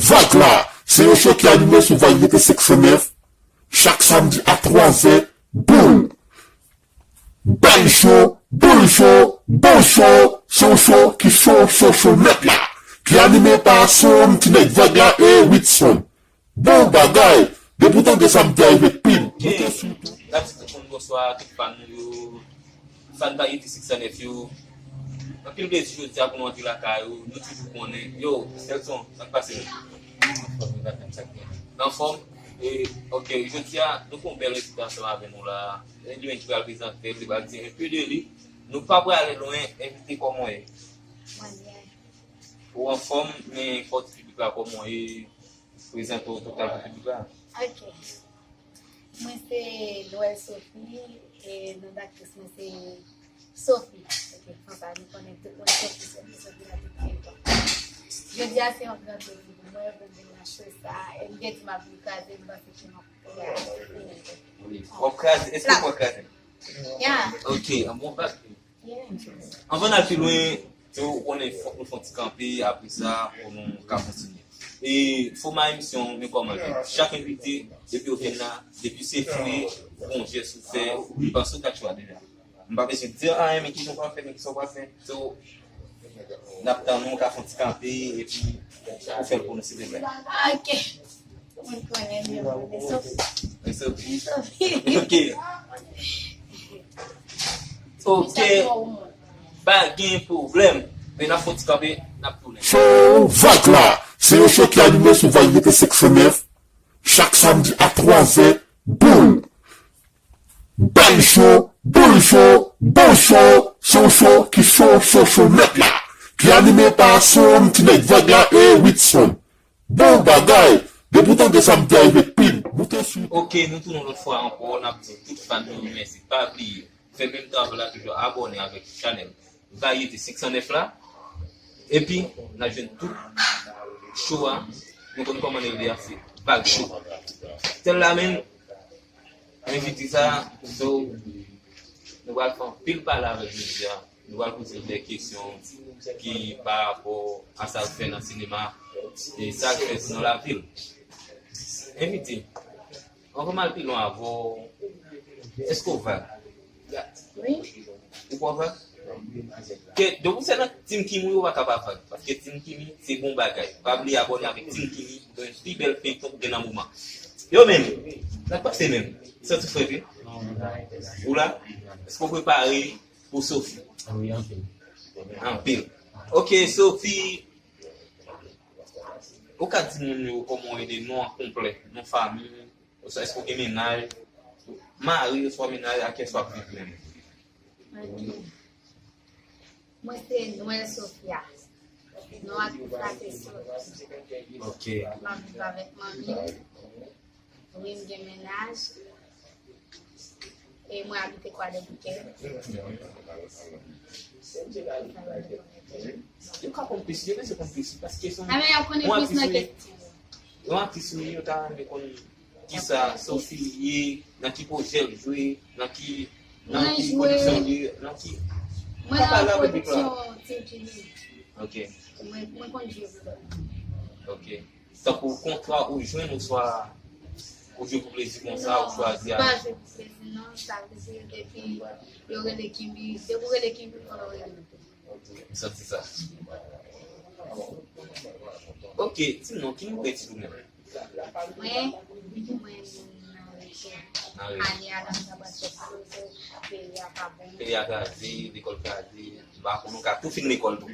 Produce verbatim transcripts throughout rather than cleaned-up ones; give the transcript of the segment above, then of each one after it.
Vag la, se yon show ki anime sou Varyete senk san nèf, chak samdi a twa zè, boul! Bay show, boul show, bon show, se yon show ki show, show, show nèt la, ki anime pa Son, ti nèg Vag la e Witson. Bon bagay! Depi w tande sa, m te rive pil. Moute sou tou. N ap di tout moun bonswa, tout fan nou yo, fan Varyete senk san nèf yo. Anpil plezi jodi a pou nou antre lakay ou, nou toujou konnen. Yo, Selson, sa k pase menm? Anfòm, sa k gen? Anfòm? E, ok, jodi a, nou fè yon bèl envite ansanm avè nou la. E li menm ki pral prezante l, li pral di enpe de li. Nou pa prale lwen, envite, kòman w ye? Mwen byen. Ou anfòm, men fò w di piblik la kòman w ye? Prezante w total pou piblik la. Ok. Mwen se Noël Sophie, e non daktris mwen se Sophie. Ok, konsa nou konnen tout moun Sophie, Sophie, Sophie nan tout feyton. Jodi a se yon gran plezi pou mwen pou m vin nan show sa. E m te di m ap vin kraze, m panse ke m ap kraze. W ap kraze? Èske w ap kraze? Yeah. Ok, an bon vag. Anvan n al pi lwen, ou konnen fòk nou fè yon ti kanpe, apre sa, pou nou ka kontinye. E fòma emisyon, men kòman l ye. Chak envite, depi yo vin la, depi se fwi, gon jès ou fè, m panse ou ka tchwa deja. M pa bezwen di anyen, men kijan w pral fè, men kisa w pral fè. So, n ap tann ou ka fè yon ti kanpe, epi ou fè l pou nou, silvouplè. Ok. Mwen konnen li, mwen Sophie. Sophie. Sophie. Ok. Ok. Pa gen pwoblèm. Men n ap fè yon ti kanpe, n ap tounen. Show Vag la, se yon show ki anime sou Varyete senk san nèf, chak samdi a twa zè, boul! Bay show, boul show, bon show, se yon show ki show, show, show nèt la, ki anime pa Son, ti nèg Vag la e Witson. Bon bagay! Depi w tande sa, m te rive pil. Moute sou. Ok, nou tounen yon lòt fwa ankò, n ap di tout fan nou yo mèsi. Pa bliye, fè menm travay la toujou, abòne avèk chanèl Varyete senk san nèf la. Epi, n a jwenn tout show a. Nou konn kòman l rele a, se Vag Show. Tèl la menm, envite sa, so, nou pral fè anpil pale avè l jodi a. Nou pral poze l de kesyon ki pa rapò a sa l fè nan sinema e sa l fè tou nan lavi l. Envite, anvan m al pi lwen avè w, èske w vag? Wi. Ou pa vag? Ke, donk, ou se nan Team Kimi, ou pa ka pa vag. Paske Team Kimi, se bon bagay. Pa bliye abòne avèk Team Kimi, gen pi bèl feyton pou gen nan moman. Yo menm, sa k pase menm? Santi w frèt wi? Ou la? Èske w prepare pou Sophie? Wi, anpil. Anpil. Ok, Sophie, ou ka di moun yo kòman w rele, non an konplè, non fanmi, oswa èske w gen mennaj, mari oswa mennaj, ak kiyès w ap viv menm? Ok. Mwen se Noël Sophia. Non aktris la se Sophie. Ok. M ap viv avèk manmi m. Wi, m gen mennaj. E mwen abite Kwadèboukè. Yo ka konn plis, yo bezwen konn plis, paske se yon... A, men y ap konnen plis nan kesyon. Yon aktris wi, yo ta renmen konn kisa Sophie ye, nan ki pwojè l jwe, nan ki, nan ki pwodiksyon li ye, nan ki... Mwen nan pwodiksyon Team Kimi. Ok. Mwen, mwen konn jwe pou lòt moun. Ok. Tankou kontra ou jwenn, oswa ou jwe pou plezi konsa, ou chwazi a? Non, m pa jwe pou plezi, non. Sa vle di, depi yo rele Kimi, depi w rele Kimi, ou konnen w rele m. M santi sa. Ok, di m non, ki nivo etid ou menm? Mwen, mwen nan rejyon. Nan rejyon. Ane a la, m ta pral fè pwoze, peyi a pa bon. Peyi a kraze, lekòl kraze. M pa konn, ou ka tou fin lekòl tou.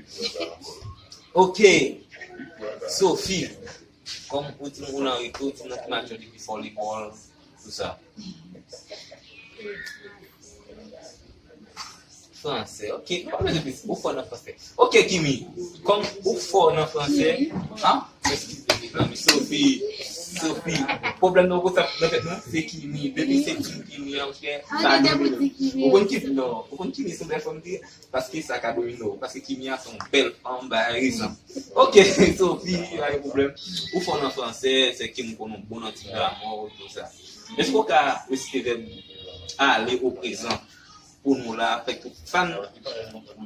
Ok. Sophie, kòm ou di m ou nan reto, ou di m nan ki matyè w te pi fò lekòl, tou sa. Fransè, ok. Nou pa bezwen plis. Ou fò nan fransè. Ok, Kimi. Kòm ou fò nan fransè, an? Eskize, mezanmi. Sophie, Sophie. Pwoblèm nan, ou konn sa nan tèt mwen, se Kimi. Depi se Team Kimi an, monchè, sa nou rele. Ou konn Kimi, non. Ou konn Kimi, se yon bèl fanm li ye. Paske sa ka domine w. Paske Kimi a se yon bèl fanm, bagay rezon. Ok, Sophie, pa gen pwoblèm. Ou fò nan fransè, se Kimi konnen w bon nan ti gramè, tou sa. Èske w ka resite vèb aller au présent pou nou la, fè tout fan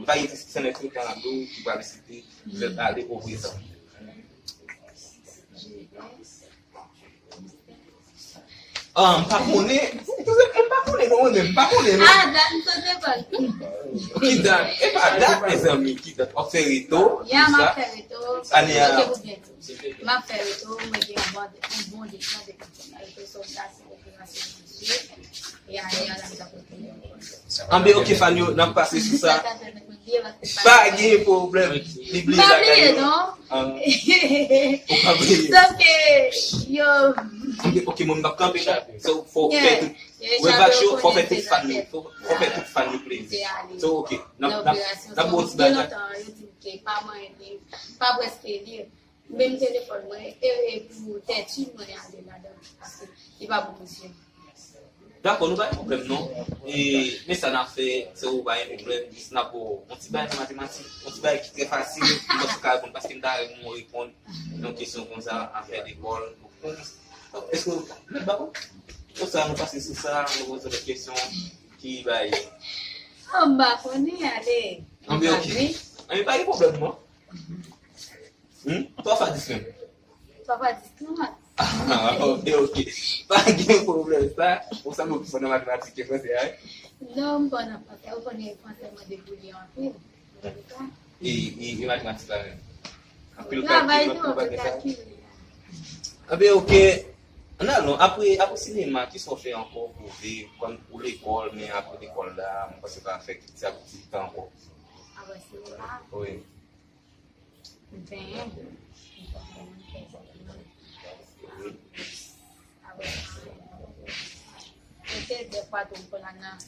Varyete senk san nèf yo ka di w ki pral resite vèb aller au présent? Ah, m pa konnen. M pa konnen non, mwen menm, m pa konnen non. Ah, dat m sot lekòl. Ki dat? E pa dat, mezanmi, ki dat? W ap fè reto? Ya, m ap fè reto. Ane a. M ap fè reto, mwen gen yon bon, yon bon detan de konfèm reto, so m ta se operasyon misye. E ane a la, m ta kontinye. Anben, ok, fan yo, n ap pase sou sa. Pa gen pwoblèm. Li bliye bagay yo. Ou pa bliye. Sòf ke yo. Anben, ok, mwen, m ap kanpe la. So, fò w fè tout. Wè, Vacho, fò w fè tout fan yo. Fò, fò w fè tout fan yo plezi. So, ok. N ap, n ap, n ap ba w ti bagay. Gen lontan, yo di m ke pa mwen li, pa prèske li. Menm telefòn mwen, e, e pou tèt mwen ale ladan, paske li pa pou misye. Dakò, nou pa gen pwoblèm non. E, men sa n ap fè, se ou pa gen pwoblèm, jis n ap ba w yon ti bagay nan matematik, yon ti bagay ki trè fasil, m panse w ka reponn, paske m ta renmen w reponn yon kesyon konsa, afè lekòl. Èske w mèt ba w? Konsa, nou pase sou sa, nou poze lòt kesyon ki bay. Ah, m pa konnen, ale. Anben, ok. Anben, pa gen pwoblèm non. Hmm? Twa fwa dis menm. Twa fwa dis, trant. Ah, ok, ok. Pa gen pwoblèm, sa. Ou sanble w pi fò nan matematik ke fransè a, wi. Non, m pa nan fransè. Ou konnen fransè mwen debouye anpil. E, e, e matematik la menm? Anpil kalkil, anpil bagay sa. Anben, ok. Ann alon, apre, apre sinema, kisa w fè ankò pou viv? Kòm ou lekòl, men apre lekòl la, m panse w ka fè ki ti aktivite ankò? Apre sinema? Wi. M benyen. Mwen te dèfwa tou m konn al nan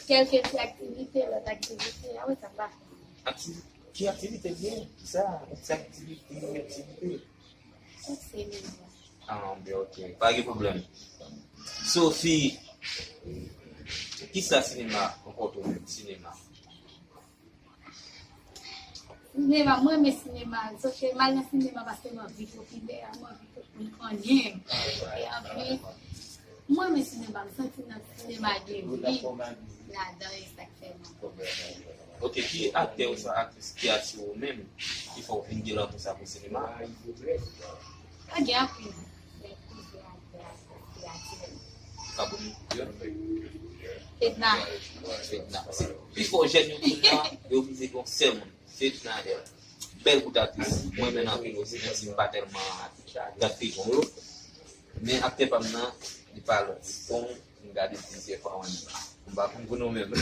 kèlke ti aktivite, lòt aktivite, apre sa m pa fè. Akti-, ki aktivite l gen? Kisa? Ti aktivite, aktivite? Tout se mizik. Ah, byen, ok. Pa gen pwoblèm. Sophie, kisa sinema konpòte w menm? Sinema. Sinema, mwen renmen sinema. Sòf ke m al nan sinema paske m anvi popilè, m anvi pou m konnen. E anvi, mwen renmen sinema, m santi nan sinema gen vi ladan, e sa k fè m. Ok, ki aktè oswa aktris ki atire w menm, ki fè w vin gen lanmou sa pou sinema? Pa gen anpil, men plizyè aktè, aktris ki atire m. Sa pou nou? Fedna. Fedna. Se pi fò jèn yo kounye a, yo vize gen yon sèl moun. Fedna L. Bèl bout aktris. Mwen renmen l anpil osi, menm si m pa tèlman gad feyton yo. Men aktè pa m nan, li pa lòt. Bon, m gade plizyè fwa mwen menm. M pa konn pou nou menm.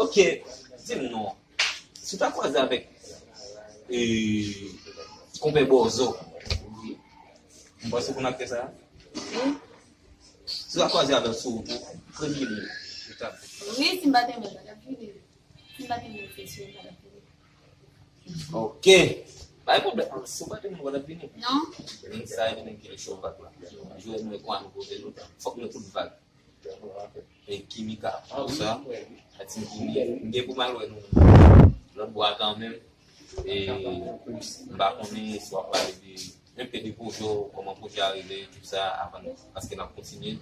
Ok, di m non. Si w ta kwaze avèk, e, konpè Bòzò, m panse w konn aktè sa a? Wi. Si w ta kwaze avè l sou wout ou, premye mo ou ta di? Wi, si m pa t renmen l, m pa t ap vini. Si m pa t renmen l, se si m pa t ap vini. Ok. Pa gen pwoblèm. Si w pa t renmen l, w pa t ap vini. Non. Nèg sa, e nèg ki le show back la. Jwè nou e kwa nou poze nou. Fòk nou tout vag. E Kimika, konsa. Atim Kimi, m gen pou m al wè nou lòt bò a kanmenm. E m pa konnen si w ap pale de, enpe de pwojè w, kòman pwojè a rive, tout sa, avan, paske n ap kontinye.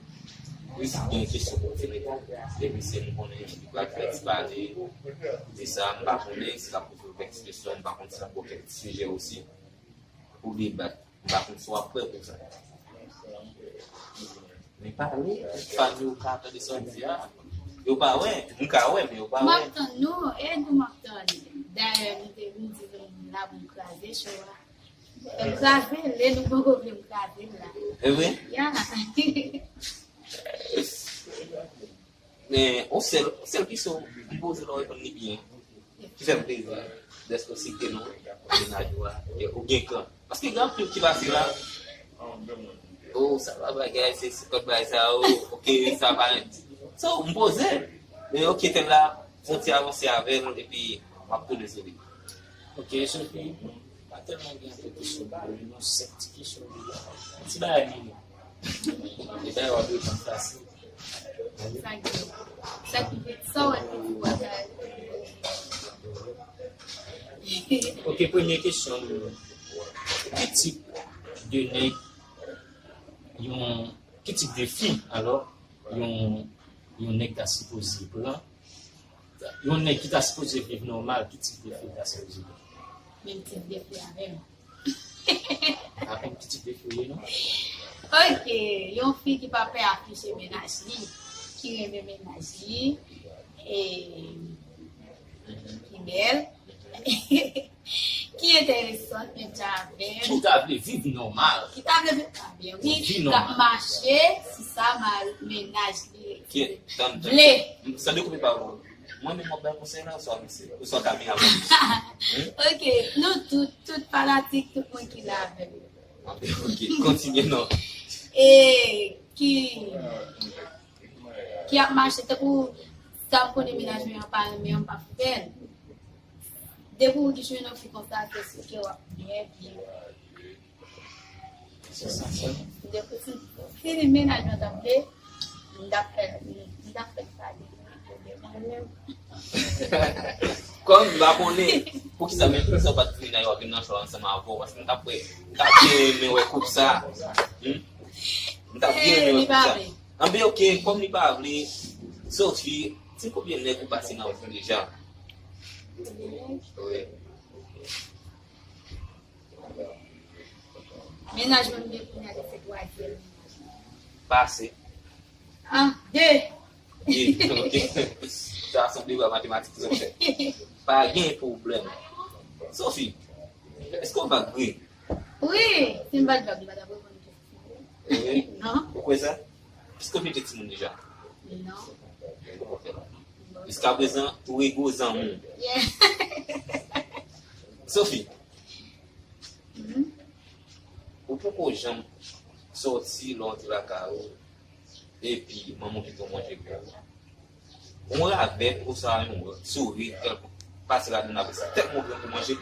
Plis gen kesyon pou w fini. Depi se m konnen, li pral fè ti pale de sa, m pa konnen si l ap poze w kèk ti kesyon, m pa konn si l ap ba w kèk ti sijè osi pou debat. M pa konn si w ap prè pou sa. Men pale, fan yo ka tande sa w di a. Yo pa wè, m ka wè, men yo pa wè. M ap tann nou, e nou m ap tann. Dayè, m te, m di nou m la pou m kraze show a. M kraze l, e nou poko vle m kraze l la. E vre? Ya. Men, yon sèl, yon sèl kesyon, m poze l, w reponn li byen. Ki fè m plezi, dèske w site non mennaj ou a, ke ou gen kran. Paske gen anpil ki pase la, oh, sa pa bagay, se, se kòk bagay sa, oh, ok, sa pa. So, m poze, men ok, tèl la, fon ti avanse avè l, epi m ap tounen sou li. Ok, Sophie, pa tèlman gen anpil kesyon pou ou, non, senk ti kesyon pou ou. Ti bagay minimòm. E dayè, w ap reponn fasil. Sa ki, sa ki piti, sa w wè piti w ap gade. Ok, premye kesyon nou. Ki tip de nèg yon, ki tip de fi, alò, yon, yon nèg ta sipoze pran? Yon nèg ki ta sipoze viv nòmal, ki tip de fi l ta sipoze viv? Menm tip de fi avè m. Aprann ki tip de fi w ye, non? Ok, yon fi ki pa pè afiche mennaj li, ki renmen mennaj li, e ki bèl, ki enteresan menm jan avè m. Ki ta vle viv nòmal. Ki ta vle viv nòmal, wi. Ki ap mache sou sa mennaj li vle. San dekoupe pawòl ou. Mwen menm m ap bay konsèy la, oswa misye, oswa Camille ap bay konsèy? Ok, nou tout, tout fanatik, tout moun ki la avè m. Ok, kontinye non. E ki, ki ap mache, tankou sa m konnen mennaj mwen an pa renmen an, m pa fè l. Depi w jwenn yon fi konsa, se si ke w ap byen viv. Depi si, si mennaj mwen t ap vle, m t ap fè, m t ap fè l pale. Mwen menm. Kòm m pa konnen poukisa, men poukisa w pa t vin nan, yo vin nan show ansanm avè w, paske m t ap wè, m t ap byen renmen wè koup sa. Hmm? M t ap byen renmen wè koup sa. Anben, ok, kòm li pa vle, Sophie, ti konbyen nèg ou pase nan vi deja? Wi. Mennaj mwen m gen kounye a, li se twazyèm mennaj mwen. Pase. Ah, de. De, ok. Sa sanble wè matematik sa fè. Pa gen pwoblèm. Sophie, èske w vag vre? Wi, si m pa t vag, li pa t ap reponn kesyon. Wi. Non. Ou kwè sa? Èske w mete timoun deja? Non. Jiskaprezan, tou e gwo zanmi w. Yeah. Sophie, ou poko janm sòti lè w antre lakay ou, epi manman w kite w manje pou ou. Yon ravèt oswa yon souri kèlkonk pase ladan l apre sa, tèlman w pran pou manje.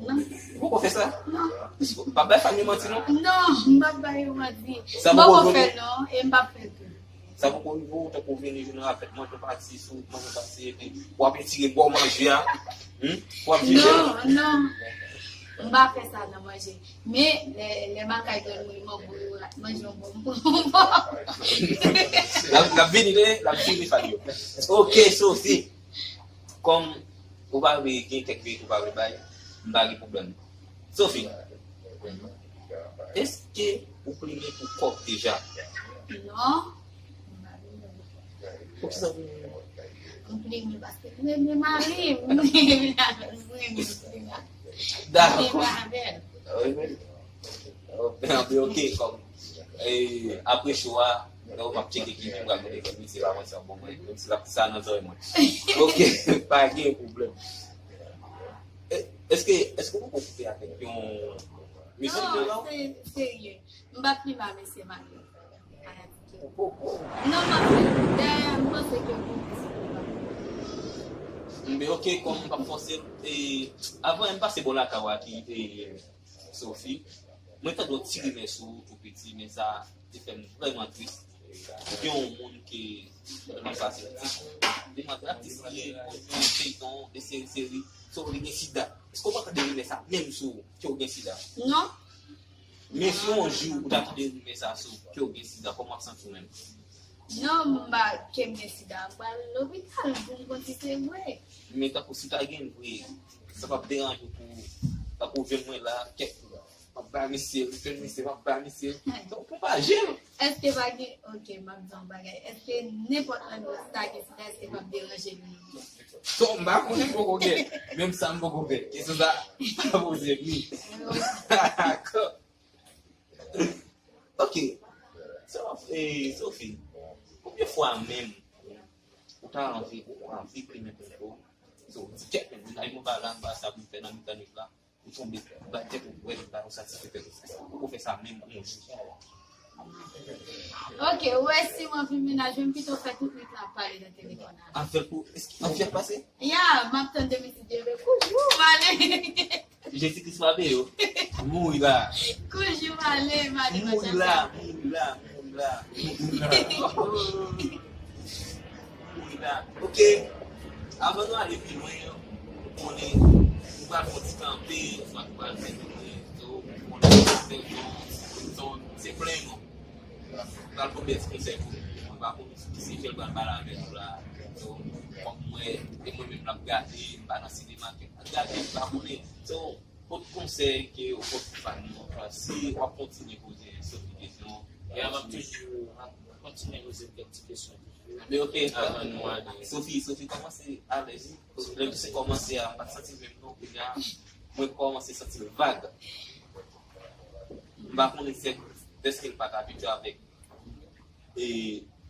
Non. Ou poko fè sa? Non. M p ap bay fanmi manti non. Non, m p ap bay yo manti. M poko fè l non, e m p ap fè l tou. Sa poko rive w, tankou w vini jwenn yon ravèt, manje yon pati, sou manje yon pati, epi w ap etire bò manje a. Hmm? W ap jije l. Non, non. M pa fè sa nan manje. Men, lè, lè bagay granmoun manbo yo, manje yon bò, m pran yon bò. L ap, l ap vini, l ap vini, Fabio. Ok, Sophie. Kòm ou pa vle gen kèk verite ou pa vle bay, m pa gen pwoblèm. Sophie, èske ou plimen pou kòb deja? Non. Poukisa ou plimen? M plimen paske m renmen mari m. M renmen, m renmen. Dakò. M renmen avè l. Anben, ok, kòm, e, apre show a, lè w ap tcheke ki fi, m pral mande ki misye pa mwen sa bon mwen, menm si l ap di sa nan zòrèy mwen. Ok, pa gen pwoblèm. E, èske, èske ou poko koupe avèk yon mesye? Non, se serye. M pa t pi mal mesye marye. Ou poko? Non, m ap fè. Dayè, m panse ke pou mwen se pou mwen. Men ok, kòm m p ap fòse, e, avan m pase bò lakay ou a ki, e, Sophie, mwen tande yon ti rimè sou ou tou piti, men sa te fè m vrèman tris. Gen yon moun ke, non sa se Tis, li mande atis li ye, yon feyton, de seri seri, so li gen sida. Èske w pa tande rimè sa menm sou ou, ke w gen sida? Non. Men si yon jou ou ta tande rimè sa sou ou, ke w gen sida, kòman w ap santi w menm? Non, m pa ke m gen sida, m pral lopital pou m konn si se vre. Men tankou si w ta gen vre, sa p ap deranje w pou, tankou w jwenn mwen la, kèk M ap ba misye l, jwenn misye, m ap ba misye l. Donk, pou pa jwenn. Èske pa gen, ok, m ap di yon bagay. Èske nenpòt nan nou sa gen sida, èske m ap deranje li? Donk, m pa konnen, m poko gen. Menm sa, m poko gen. Kesyon sa, pa poze m li. Dakò. Ok. So, eh, Sophie, konbyen fwa menm ou ta anvi, ou anvi plimen pou ou? So, di kèk moun, ay mwen pa la, m pa sa pou m fè nan mitan nèg la. Ou tonbe, bay tèt ou, wè, bay ou satisfè tèt ou. Èske ou poko fè sa menm yon jou? Ok, ou wè si mwen vin mennaj mwen, m pito fè tout nwit la ap pale nan telefòn avè l. Avè l pou, èske, an fèt pase? Ya, m ap tann demen si Dye vle. Koujou, m ale. Jezi Kris frape yo. Mouri la. Koujou, m ale, m ale. Mouri la, mouri la, mouri la, mouri la. Wi, la. Ok. Avan nou ale pi lwen, m konnen nou pral fè yon ti kanpe, oswa nou pral fè tou lwen. So, m konnen se yon, se yon, se plen non. M pral pran yon ti konsèy pou nou. Mwen pa konnen si se jan l pral pale avèk nou la. So, kòm mwen, e mwen menm l ap gade, m pa nan sinema, ke l ap gade, m pa konnen. So, kot konsèy ke ou pot pou fanmi yo, si w ap kontinye poze Sophie kesyon, E m ap toujou, m ap kontinye poze kèk ti kesyon toujou. Men ok, avan nou ale. Sophie, Sophie kòmanse alèz wi. Lè misye kòmanse a, m pa t santi l menm non, kounye a, mwen kòmanse santi l vag. M pa konnen se dèske l pa t abitye avèk e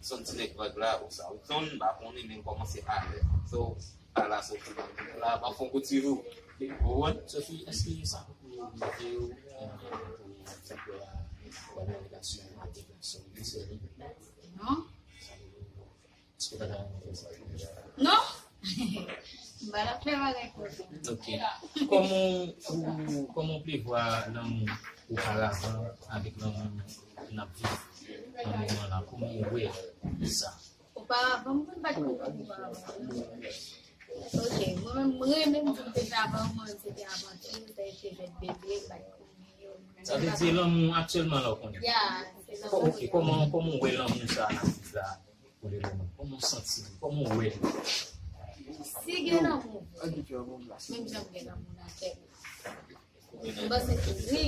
son ti nèg vag la ou sa. Ou konn, m pa konnen, men m kòmanse alèz. So, ala Sophie la, m ap fè yon kout swiv ou. Ou konprann? Sophie, èske sa poko rive w, eh, pou fè kwè a, w nan relasyon ak de gason? Èske li... Non. Èske w pa ta renmen fè sa? Non. M pa t ap fè bagay konsa. Ok. Kòman w, kòman w prevwa lanmou oparavan avèk lanmou n ap viv nan moman la? Kòman w wè sa? Oparavan, m konn pa t konprann oparavan. Ok, mwen menm, m renmen m di m te fè avan, mwen menm se te avanti, sa te fèt bebe, m pa t konnen yo. Sa vle di lanmou aktyèlman la w konnen? Ya, se lanmou. Ok, kòman, kòman w wè lanmou sa a n ap viv la? Pou le moman, kòman w santi l? Kòman w wè l? Si gen lanmou vre, menm jan m gen lanmou nan kè m. M panse ke wi.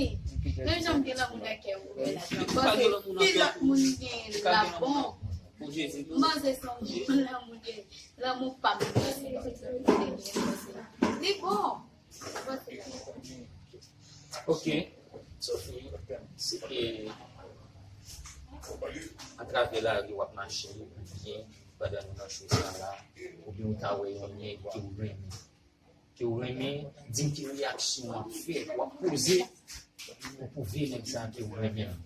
Menm jan m gen lanmou nan kè m pou mennaj mwen, m panse si lòt moun gen l la bon. M panse se yon bon lanmou, gen lanmou pa m, m panse li bon. M panse. Ok. Sophie, si ke atravè lari w ap mache, oubyen pandan nou nan cho sa la, oubyen ou ta wè yon nèg ke w renmen, ke w renmen, di m ki reyaksyon w ap fè, w ap poze pou pwouve nèg sa ke w renmen l.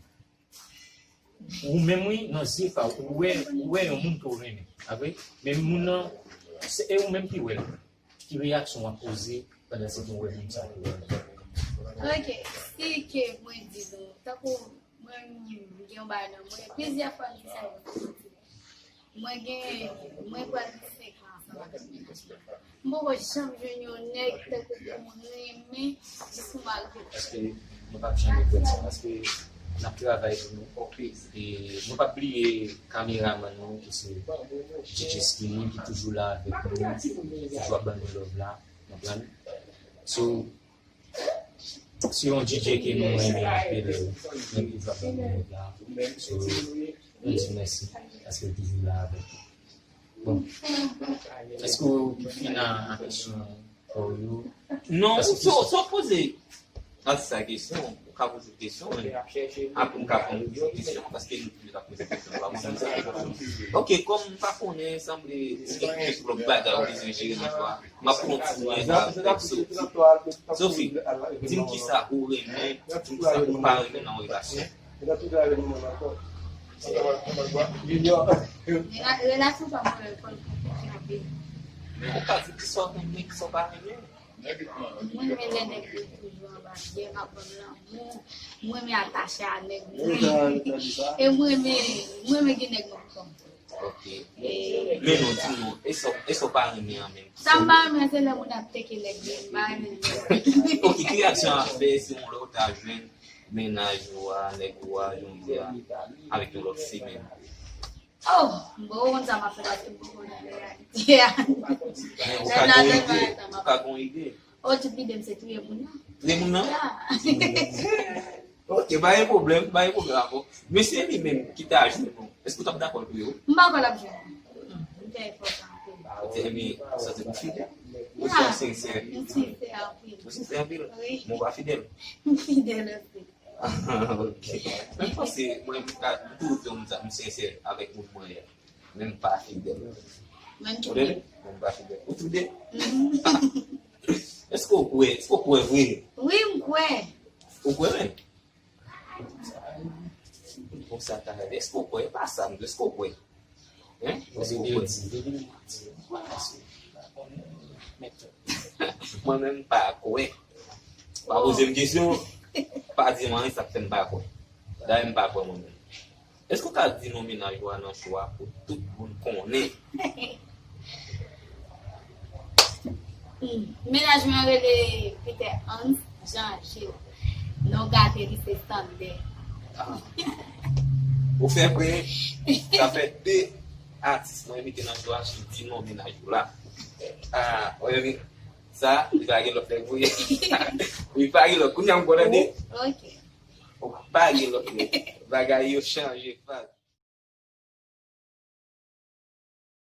Ou menm wi, nan zye pa w, ou wè, ou wè yon moun ke w renmen, pa vre? Men moun nan, se, e ou menm ki wè l. Ki reyaksyon w ap poze pandan se ke w wè moun sa ke w renmen? Ok, si ke mwen di nou, tankou mwen, m gen yon bagay nan mwen, plizyè fwa m di sa, yo santi. Mwen gen, mwen pral gen senk an ansanm avèk mennaj mwen. M poko janm jwenn yon nèg tankou pou m renmen jis pou m al pou. Paske nou p ap janm regrèt sa, paske n ap travay pou nou. E nou p ap bliye kameramann nou, ki se D J Skilly, ki toujou la avèk nou, toujou ap ban nou love la, konprann? So, se yon D J ke nou renmen anpil, men toujou ap ban nou love la. So, nou di mèsi, paske l toujou la avèk nou. Bon. Èske w fin a, a kesyon pa w yo? Non, paske ou, ou poze. A, se sa kesyon. Ou ka poze kesyon, men apre m ka pran kesyon, paske nou toujou ap poze kesyon. Ou pa konprann sa? Ok, kòm m pa konnen, sanble si gen kèk lòt bagay ou bezwen jere nan jwa, m ap kontinye avèk Sophie. Sophie, di m kisa ou renmen, di m kisa ou pa renmen nan yon relasyon. Rela-, relasyon pa mwen, fò l konplike anpil. Men ou ka di kisa w renmen, kisa w pa renmen. Mwen renmen lè nèg yo toujou anba pye m, ap ban m lanmou. Mwen renmen atache a nèg mwen. E mwen renmen, mwen renmen gen nèg mwen k kòm. Ok. E men non, di nou, e sa w, e sa w pa renmen an menm? Sa m pa renmen, se lè moun ap teke nèg yo, m pa renmen l. Ok, ki reyaksyon w ap fè si yon lè w ta jwenn mennaj ou a, nèg ou a, jan w di a, avèk yon lòt semèn? Oh, m poko konn sa m ap fè paske m poko nan reyalite a. Men ou ka gen ide, ou ka gen ide. Oh, tout lide m se touye moun nan. Touye moun nan? Ya. Ok, pa gen pwoblèm, pa gen pwoblèm ankò. Mesye li menm ki ta jwenn ou, èske w t ap dakò l touye w? M pa kwè l ap jwenn mwen. M fè efò sa anpil. Ok, ebyen, sa se ou fidèl. Ou sensè. M sensè anpil. Ou sensè anpil? Wi. Men w pa fidèl? M fidèl anpil. Ok. Mwen panse, mwen, m ka, m toujou di w m sensè avèk moun mwen ye. Men m pa fidèl. Mwen tou de. Mwen m pa fidèl. Ou tou de? Mhm. Èske w kwè? Èske w kwè vre? Wi, m kwè. Ou kwè menm? Bon, sa ta rele. Èske w kwè? E pa sa m di. Èske w kwè? Hein? Èske w kwè? Mwen menm m pa kwè. Pa poze m kesyon, pa di m anyen, sa k fè m pa kwè. Dayè m pa kwè mwen menm. Èske w ka di non mennaj ou a nan cho a pou tout moun konnen? Hmm. Mennaj mwen rele Peter Hans Jean Gilles. Non gate li se Sander. Ah. Ou fè vre, sa fè de atis mwen envite nan cho a, sou di non mennaj ou la. Ah, wè, sa, li pa gen lòt nèg vre. Li pa gen lòt. Kounye a m konn tande. Ok. Oh, pa gen lòt nèg. Bagay yo chanje faz.